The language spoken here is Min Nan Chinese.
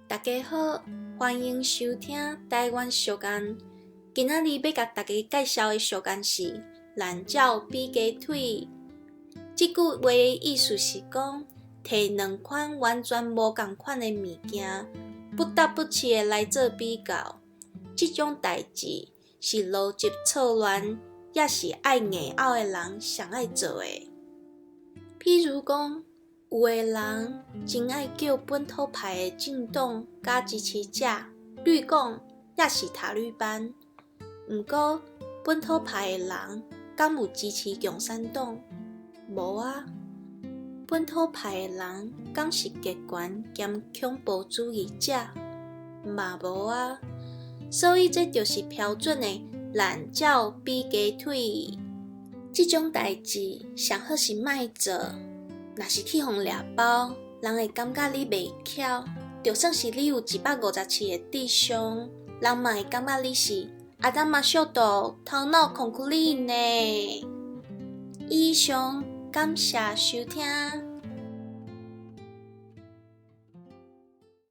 大家好，歡迎收聽台灣俗諳。今仔日欲共大家介紹的俗諳是“懶鳥比雞腿”。這句話的意思是講，提兩款完全無仝款的物件，不搭不起的來做比較。這種代誌是邏輯錯亂，抑是愛硬拗的人上愛做的。譬如講，有的人真愛叫本土派的政黨佮支持者綠共，抑是塔綠班。毋過本土派的人敢有支持共產黨？無啊。本土派的人敢是極權兼恐怖主義者？嘛無啊。所以這就是標準的懶鳥比雞腿。這種代誌上好是莫做。若是去予掠包，人會感覺你袂巧；就算是你有157的智商，人嘛會感覺你是阿達瑪小豆頭腦空空呢。以上，感謝收聽。